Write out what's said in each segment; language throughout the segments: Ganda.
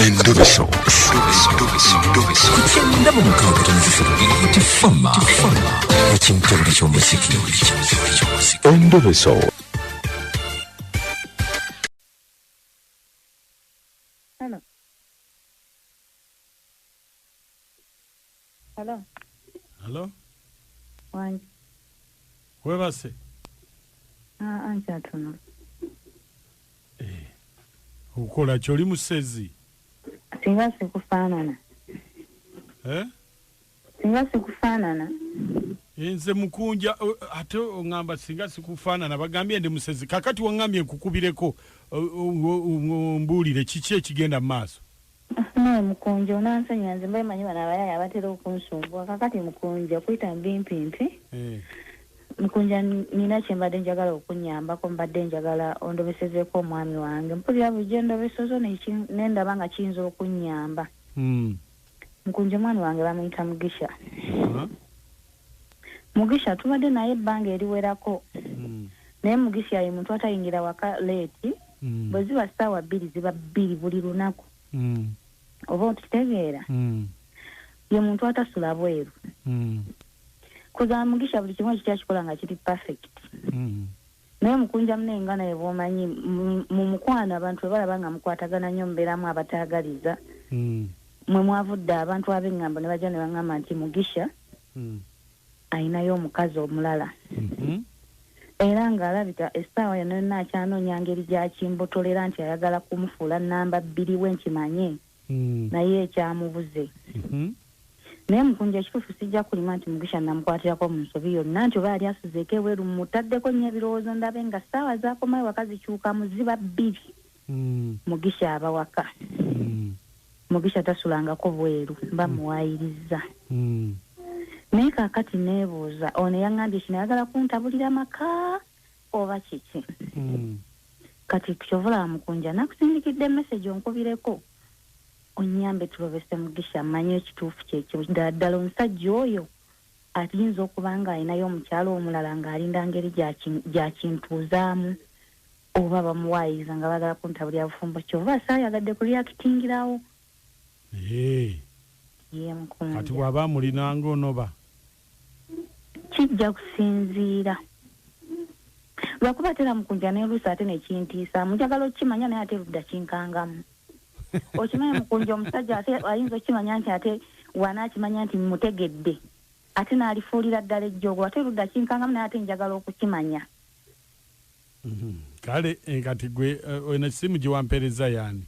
Endobeso. Ku kyenda mu mukaaga tonzisatu tifama ekintobole ky'omuziki. Endobeso. Hello. Hello. Hello? Wangi. Webase. Ah, nkyatono. Eh. Okola ki oli musezi? Singa sikufaanana. Eh? Singa sikufaanana. Eh, nze mukunja ate oŋŋamba singa sikufaanana bagambye ndi musezi kakati waŋŋambye nkukubireko mbuulire kiki ekigenda mu maaso. Naye mukunja onansonyiwa nze mbaye manyi bano abayaaye abatera okunsumbuwa kakati mukunja kuyita mubimpimpi eh. Mukunja nina kyembadde njagala okunyambako mbadde njagala ondobesezeeko omwami wange mpulira bulijjo endobeso zo nendaba nga kiyinza okunyamba. Mukunja omwami wange bamuyita Mugisha. Mugisha tubadde naye ebbanga eriwerako. Naye Mugisha ye muntu atayingira waka late. Bwe ziba ssaawa 2 ziba 2 buli lunaku. Oba okitegeera? Ye muntu atasula bweru. Kugamba Mugisha buli kimu ekikye akikola nga kiri perfect. Naye mukunja munange nga nawe bwomanyi mu mukwano abantu bwe balaba nga mukwatagana nnyo mubeeramu abataagaliza. Mwe mwavudde abantu ab'eŋŋambo ne bajja ne baŋŋamba nti Mugisha alinayo omukazi omulala. Era ng'alabika essaawa yonna yonna akyanoonya ngeri gy'akimbotolera nti ayagala kumufuula nnamba bbiri we nkimanye naye ekyamubuze. Naye mukunja ekituufu sijja kulima nti Mugisha namukwatirako mu nsobi yonna nti oba yali asuzeeko ebweru mmutaddeko nnyo ebirowoozo ndabe nga ssaawa z'akomawo ewaka zikyukamu ziba bbiri. Mugisha aba waka. Mugisha tasulangako bweru mba muwaayirizza. Naye kaakati neebuuza ono eyaŋŋambye kino ayagala kuntabulira maka oba kiki? Kati ky'ova olaba mukunja nakusindikidde message onkubireko onnyambe tulobese Mugisha mmanye ekituufu kye ki. Ddala ddala omusajja oyo ayinza okuba ng'alinayo omukyala omulala ng'alinda ngeri gy'akintuuzaamu oba bamuwaayiriza nga baagala kuntabulira bufumbo ky'ova saayagadde ku reactingirawo. Eeh. Ye mukunja. Kati bw'aba amulinanga onoba? Kijja kusinziira. Lwakuba ate era mukunja n'oluusi ate ne kintiisaamu. Njagala okukimanya naye ate ludda kinkangamu. Okimanyi mukunja omusajja ate ayinza okukimanya nti ate w'anaakimanya nti mmutegedde ate n'alifuulira ddala ejjoogo ate ludda kinkangamu naye ate njagala okukimanya. Kale kati gwe eno essimu gye wampeerezza y'ani?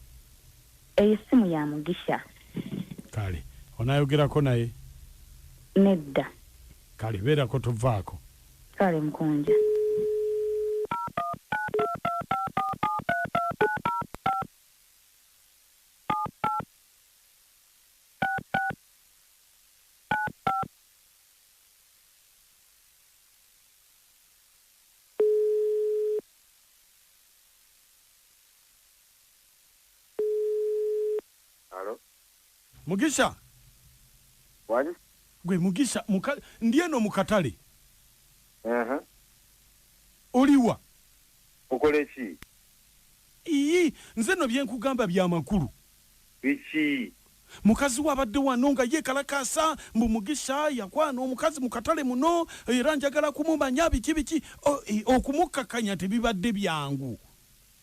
Eyo essimu ya Mugisha. Kale onaayogerako naye? Nedda. Kale beerako tovaako. Kale mukunja. Halo? Mugisha. Wangi? Gwe Mugisha, muka, ndi eno mu katale. Uh-huh. Oliwa? Okole ki? Ii, nze no bye nkugamba bya makulu. Biki? Mukazi wo abadde wano nga yeekalakaasa mbu Mugisha yakwana omukazi mu katale muno era njagala kumumanya biki biki. Okumukkakkanya tebibadde byangu.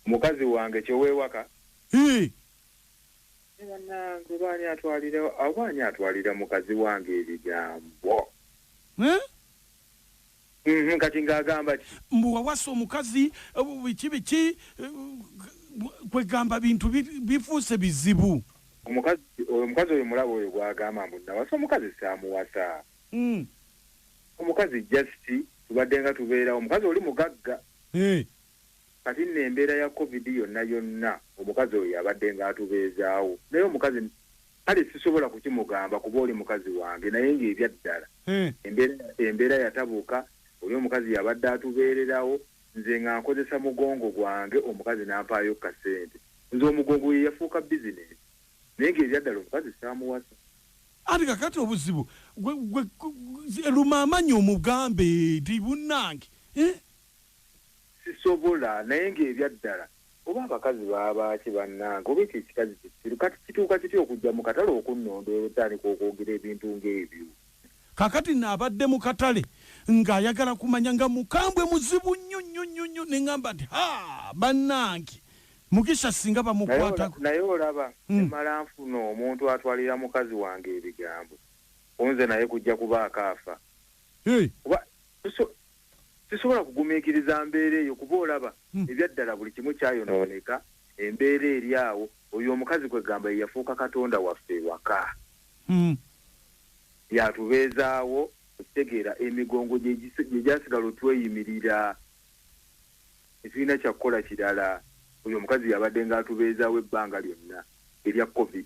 Mukazi wange ky'ow'ewaka? Hee. Naye bannange oba ani atwalira oba ani atwalira mukazi wange ebigambo? Eh? Kati ng'agamba ki? Mbu wawasa omukazi biki biki kwegamba bintu bifuuse bizibu. Omukazi oyo omukazi oyo mulaba oyo gw'agamba mbu nawasa omukazi saamuwasa. Omukazi just tubadde nga tubeerawo omukazi oli mugagga. Eh. Kati nno embeera ya covid yonna yonna omukazi oyo y'abadde nga atubeezaawo naye omukazi kale sisobola kukimugamba kuba oli mukazi wange naye ng'ebyaddala embeera embeera yatabuka oli omukazi y'abadde atubeererawo nze nga nkozesa mugongo gwange omukazi n'ampaayo ku kasente nze omugongo ye yafuuka bizinensi naye ng'ebyaddala omukazi saamuwasa. Anti kakati obuzibu gwe gwe luma amanyo omugambe nti munnange eh. Sisobola naye ng'ebyaddala Oba abakazi baabaaki bannange, oba ekyo ekikazi kisiru kati kituuka kitya okujja mu katale okunnondoola otandika okwogera ebintu ng'ebyo. Kaakati nno abadde mu katale ng'ayagala kumanya nga mukambwe muzibu nnyo nnyo nnyo nnyo ne ŋŋamba nti ha bannange Mugisha singa bamukwatako. Naye olaba nemala nfuna omuntu atwalira mukazi wange ebigambo kunze naye kujja kubaako afa. Kuba sisobola kugumiikiriza mbeera eyo kuba olaba ebyaddala buli kimu kyayonooneka, embeera eri awo, oyo omukazi kwegamba ye yafuuka katonda waffe ewaka. Y'atubeezaawo, okitegeera, emigongo gye gyasigala otweyimirira. Tetulina kya kukola kirala. Oyo omukazi y'abaddenga atubeezaawo ebbanga lyonna erya Covid.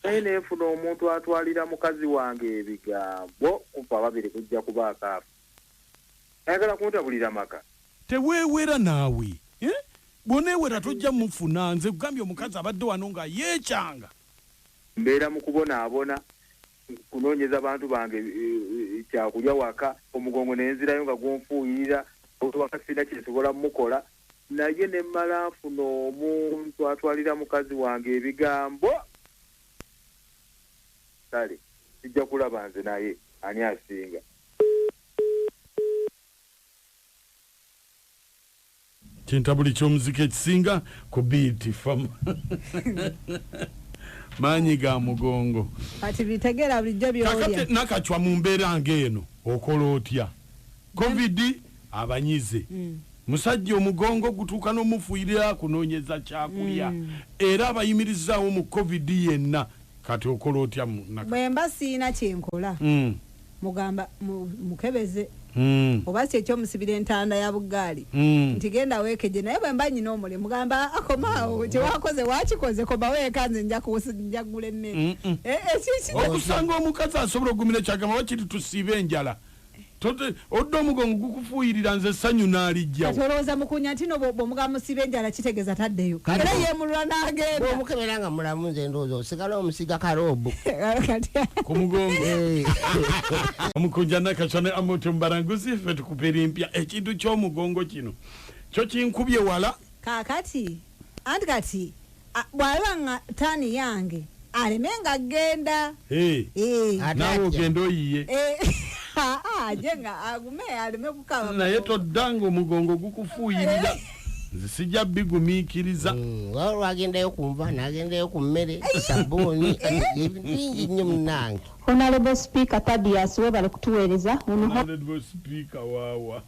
Naye ne nfuna omuntu atwalira mukazi wange ebigambo, ku ffe ababiri kujja kubaako afa. Ayagala kuntabulira maka. Teweewera naawe. Eh? Bw'oneewera tojja mufuna. Nze nkugambye omukazi abadde wano nga yeecanga. Mbeera mu kubonaabona, kunoonyeza bantu bange kyakulya waka, omugongo ne nzirayo nga gunfuuyirira, waka sirina kye nsobola mukola, naye ne mmala nfuna omuntu atwalira mukazi wange ebigambo, kale tujja kulaba nze naye ani asinga. Kintabuli ky'omuziki ekisinga ku biiti fama maanyi ga mugongo. Kati bitegeera bulijjo by'olya. Kakati Nakachwa mu mbeera ng'eno okola otya? Covid abanyize. Musajja omugongo gutuuka n'omufuuyirira akunoonyeza kyakulya era abayimirizzaawo mu Covid yenna. Kati okola otya Nakachwa? Bwemba siyina kyenkola mugamba mukebeze oba si ekyomusibira entanda ya bugaali nti genda weekeje, naye bwe mba nyina omulimu mugamba akomaawo kyewakoze wakikoze komawo eka nze nja kugula emmere. Okusanga omukazi asobola okugumira kyagamba wakiri tusiibe enjala. Odda omugongo gukufuuyirira nze essanyu n'alijjawo. Kati olowooza mukunya nti no bw'omugamba musiibe enjala kitegeeza taddeyo. Era yeemulula n'agenda. Bw'omukebera nga mulamu nze ndowooza osigala omusiiga kaloobu. Ku mugongo. Omukunja Nakachwa ne Amooti Omubalanguzi ffe tukupera empya ekintu ky'omugongo kino kyo kinkubye wala. Kaakati anti kati bw'aba nga taani yange aleme nga genda. Naawe ogende oyiye. Aje nga agume aleme kukaba. Naye toddanga omugongo gukufuuyirira. Nze sijja bigumiikiriza. Lwagendayo ku nva n'agendayo ku mmere, sabbuuni, ebintu bingi nnyo munnange. Honourable Speaker Tadius webale kutuweereza. Honourable Speaker waawa.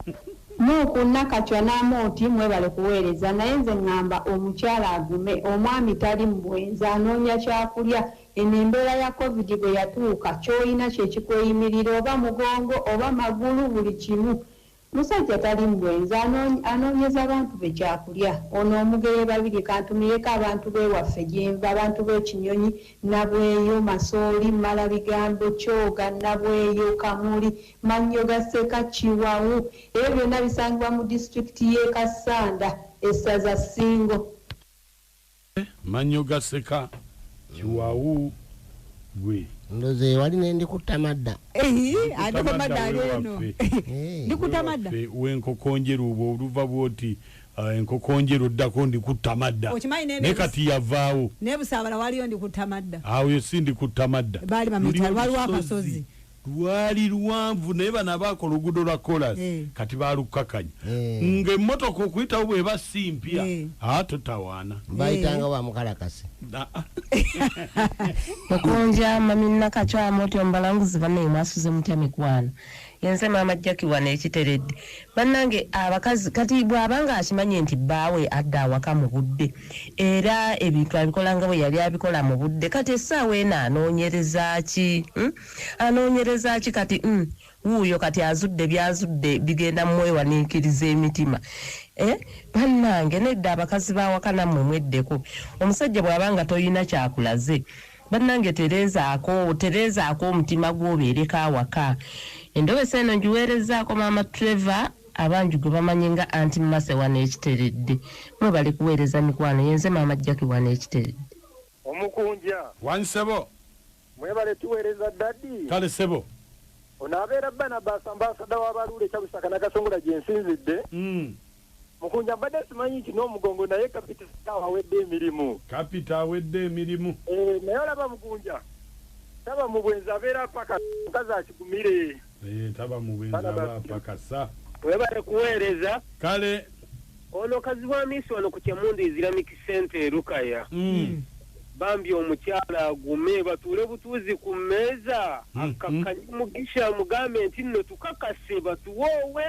Muuku Nakachwa n'Amooti mwebale kuweereza naye nze ngamba omukyala agume omwami tali mu bwenzi anoonya kyakulya eno embeera ya covid bweyatuuka kyolina kyekikweyimirira oba mugongo oba magulu buli kimu musajja tali mu bwenzi anoonyeza bantu be kyakulya ono omugeye Babirye kantumireko abantu bewaffe gyenva abantu b'ekinyonyi Nabweyo, Masooli, Mmalabigambo, Kyoga, Nabweyo, Kamuli, Mannyogaseka, Kiwawu. Ebyo byonna bisangibwa mu disitulikiti y'e Kassanda, essaza Ssingo. Mannyogaseka, Kiwawu, gwe. Ndoza ewali ne ndikutta madda. Andiko madda ali eno. Ndikutta madda. W'enkokonjeru obwo oluva bw'oti enkokonjeru oddako ndikutta madda. Naye kati yavaawo. Ne Busaabala waliyo ndikutta madda. Awo yo si ndikutta madda. Baali bamuyita waliwo akasozi. Lwali luwanvu naye bano abaakola oluguudo lwa koolaasi kati baalukkakanya. Ng'emmotoka okuyitawo bw'eba si mpya, totawaana. Bayitanga wa mukalakasi. Mukunja mami Nakachwa Amooti Omubalanguzi bannaye mwasuze mutya mikwano. Yenze maama Jackie wano ekiteredde. Bannange abakazi kati bw'aba ng'akimanye nti bbaawe adda awaka mu budde era ebintu abikola nga bwe yali abikola mu budde kati essaawa eno anoonyereza ki? Anoonyereza ki kati wuuyo kati azudde by'azudde bigenda mumwewaniikiriza emitima. Bannange nedda abakazi b'awaka nammwe mweddeko. Omusajja bw'aba nga toyina kyakulaze bannange tereezaako tereezaako omutima gwo obeereko awaka. Endobesa eno ngiweerezzaako maama Trevor abangi gwe bamanyi nga Aunty Mercy wano ekiteredde. Mwebale kuweereza mikwano yenze maama Jackie wano ekiteredde. Omukunja. Wangi ssebo. Mwebale tuweereza daddy. Kale ssebo. Ono abeera Barnabas ambassador wa Baluule Kyabusaka Nakasongola gye nsinzidde. Mukunja mbadde simanyi nti n'omugongo naye kapita awedde emirimu. Kapita awedde emirimu. Naye olaba Mukunja taba mu bwenzi abeera paka mukazi akigumire. Taba mu bwenzi aba pakasa. Webale kuweereza. Kale ono Kazibwa Hamisi wano ku Kyemundu Islamic Center e Lukaya. Bambi omukyala agume batuule butuuzi ku mmeeza akakkanye Mugisha amugambe nti nno tukakase batuwoowe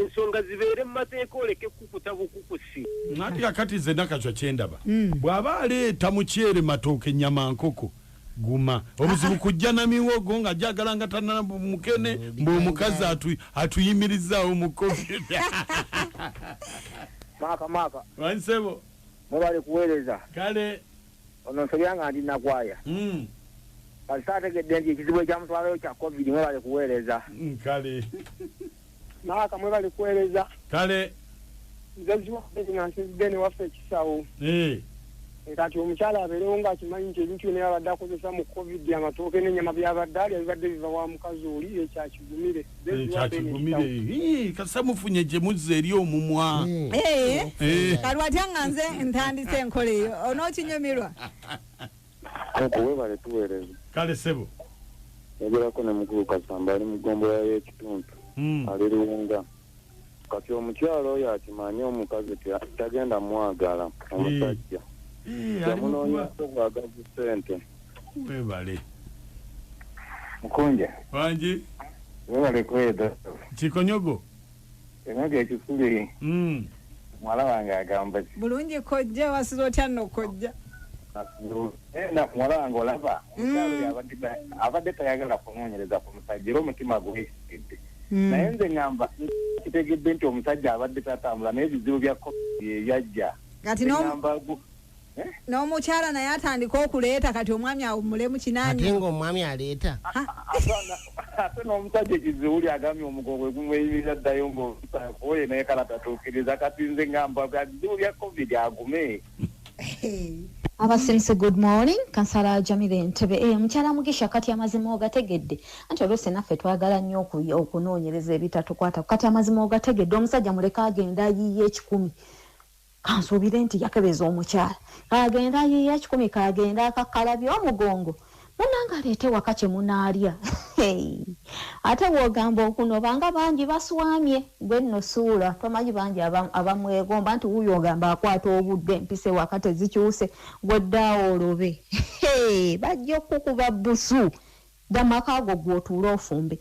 ensonga zibeere mu mateeka oleke kukuta bukukusi. Ati kakati nze Nakacwa kyendaba bw'aba aleeta muceere matooke ennyama nkoko guma obuzibu kujja na miwogo nga jagala nga tana mukene mbu omukazi atuyimirizaawo mu COVID. Maka wansebo mwebale kuweereza. Kale ono nsobya nga ndi Nakwaya. Kati saategedde nti ekizibu ekyamutwalayo kya COVID mwebale kuweereza. Kale Maka mwebale kuweereza. Kale nze nga nsinzidde ne waffe ekisawo. Kati omukyala abeerewo ng'akimanyi nti ebintu byonna byabadde akozesa mu COVID amatooke n'ennyama byabadde alya bibadde biva wa mukazi oli ekyakigumire. Ekyakigumire. Kasa mufunye gye muzza eri omumwa. Kati watya nga nze ntandise enkola eyo onookinyumirwa? Nko webale tuweereza. Kale ssebo. Yogerako ne mukulu Kasamba ali mu ggombolola y'ekitundu ali Luwunga. Kati omukyala oyo akimanyi omukazi tagenda mwagala omusajja. Yamunoonyako bwagazi ssente. Webale. Mukunja. Wangi. Webale kuweereza. Kikonyogo. Emyaka ekisuli. Muwala wange agamba ki? Bulungi kojja, wasiza otya nno kojja? Muwala wange olaba omukyala abadde tayagala kunoonyereza ku musajja era omutima gwesiridde. Naye nze ŋŋamba kitegedde nti omusajja abadde tatambula naye ebizibu bya COVID byajja. Kati n'omukyala naye atandika okuleeta kati omwami awummulemu kinaani. Ate ng'omwami aleeta. Ate n'omusajja ekizibu oli agambye omugongo gumweyimirira ddayo ng'oye naye kala tatuukiriza. Kati nze ŋŋamba bizibu bya COVID agume. Abasinse good morning, Kansala Jamile Entebbe. Mukyala Mugisha kati amazima ogategedde. Anti oluusi naffe twagala nnyo okunoonyereza ebitatukwata. Kati amazima ogategedde omusajja muleka agenda ayiye 1,000. Kansuubire nti yakebeza omukyala. Kagenda ayiye 1,000 kagenda akakkalabye omugongo. Munnange aleete waka kye munaalya. Ate w'ogamba okunoba nga bangi baswamye gwe nno suula tomanyi bangi abamwegomba nti wuuyo ogamba akwata obudde empise waka tezikyuse gwe ddaawo olobe. Bajja okukuba busu ddamaka ago gw'otuula ofumbe.